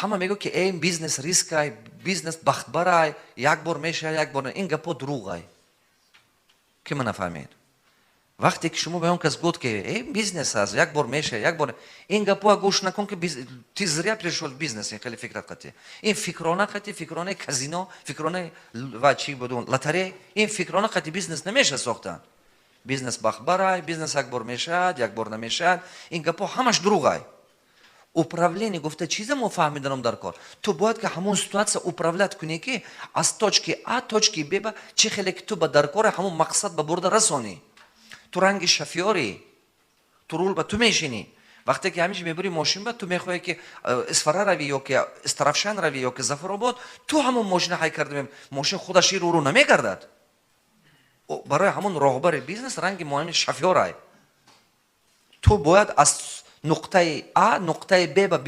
Ҳама мегӯ, ки эй, бизнес рискай, бизнес бахтбарай, як бор мешавад, як бор. Ин гапо дурӯғай. Ки ма нафаҳмед? Вақте ки шумо ба он кас гуфт, ки эй, бизнес аст, як бор мешавад, як бор, ин гапоа гӯш накун, ки ты зря пришел в бизнес. Ин хеле фикрат қатӣ, ин фикрона қатӣ, фикронаи казино, фикронаи ва чи буду, лотерея, ин фикрона қатӣ бизнес намеша сохтан. Бизнес бахтбарай, бизнес як бор мешавад, як бор намешавад, ин гапо ҳамаш дурӯғай. Управление гуфта чиза мо фаҳмиданам дар кор. Ту бояд ки ҳамон ситуация управлять кунӣ, ки аз точки А точки Б ба чӣ хеле ки ту ба дар кори ҳамон мақсад ба бурда расонӣ. Ту ранги шофёрӣ, ту рул ба ту мешинӣ. Вақте ки ҳамеша мебури мошин ба, ту мехоҳӣ, ки Исфара равӣ ё ки Истарафшан равӣ ё ки Зафаробод, ту ҳамон мошина ҳай карда, мошин худаш руру намегардад. Барои ҳамон роҳбари бизнес ранги муҳими шофёрай. Ту бояд аз нуқтаи А нуқтаи Б ба биёрӣ.